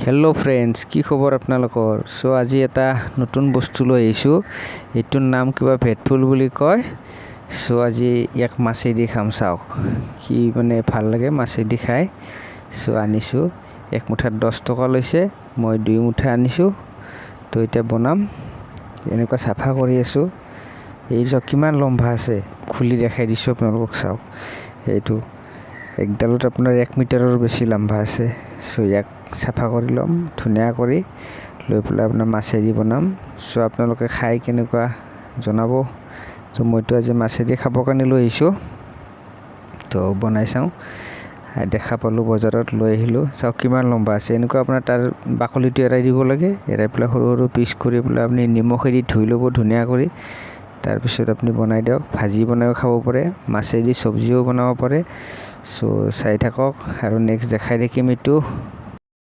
Hello' friends, কি খবৰ আপোনালোকৰ? চ' আজি এটা নতুন বস্তু লৈ আহিছোঁ। এইটোৰ নাম কিবা ভেটফুল বুলি কয়। চ' আজি ইয়াক মাছেদি খাম। চাওক কি মানে ভাল লাগে মাছেদি খাই। চ' আনিছোঁ, এক মুঠাত 10 টকা লৈছে। মই 2 মুঠা আনিছোঁ। তো এতিয়া বনাম। এনেকুৱা চাফা কৰি আছোঁ। এই চাওক কিমান লম্বা আছে, খুলি দেখাই দিছোঁ আপোনালোকক। চাওক, এইটো একডালত আপোনাৰ 1 মিটাৰৰ বেছি লম্বা আছে। চ' ইয়াক চাফা কৰি ল'ম ধুনীয়া কৰি লৈ পেলাই আপোনাৰ মাছেদি বনাম। চ' আপোনালোকে খাই কেনেকুৱা জনাব। চ' মইতো আজি মাছেদি খাবৰ কাৰণে লৈ আহিছোঁ। তো বনাই চাওঁ। দেখা পালোঁ বজাৰত, লৈ আহিলোঁ। চাওক কিমান লম্বা আছে। এনেকুৱা আপোনাৰ তাৰ বাকলিটো এৰাই দিব লাগে। এৰাই পেলাই সৰু সৰু পিচ কৰি পেলাই আপুনি নিমখেদি ধুই ল'ব ধুনীয়া কৰি। তাৰপিছত আপুনি বনাই দিয়ক। ভাজি বনাইও খাব পাৰে, মাছেদি চব্জিও বনাব পাৰে। চ' চাই থাকক আৰু নেক্সট দেখাই থাকিম এইটো।